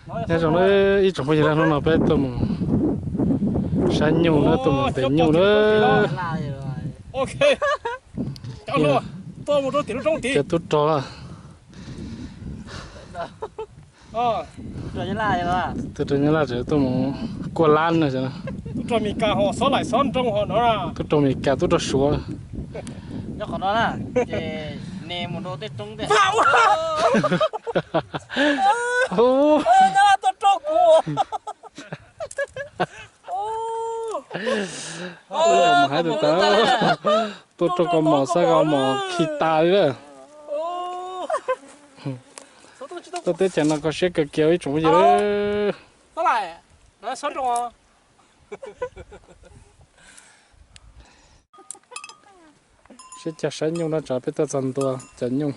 Nyob zoo na ib tsoom phooj ywg, hnub no peb tuaj mus saib nyuj na, tuaj mus ntes nyuj na. Cov tub rog, tub rog Nyab Laj tseem tuaj mus kuaj lab no. Tub rog Meskas, tub rog Suav. Mus hais tus tawv, tuaj rau kaus mom xab kaus mom khi tas li lawm. Tuaj teb chaws no kho siab kawg kiag ib tsoom phooj ywg. Sib caug saib nyuj no, tsam peb tuaj txog ntua cov nyuj.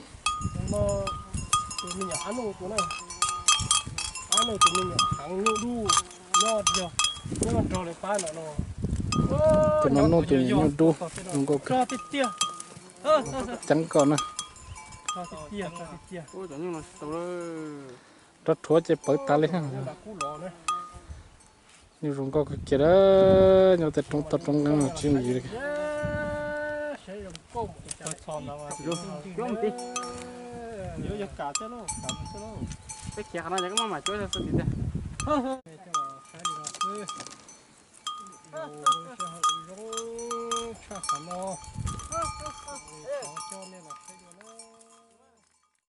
Tus no nuj tus nyuam nyuj dub, zoo nkauj kawg. Ceeb koj na. Rov rhuav ces pawv tas li. Nyuj zoo nkauj kawg kiag, nyob tej roob toj roob nqeeb no tsis yooj yim li. Peb khiav qhov no ces koj maj mam cuab xwb tiag.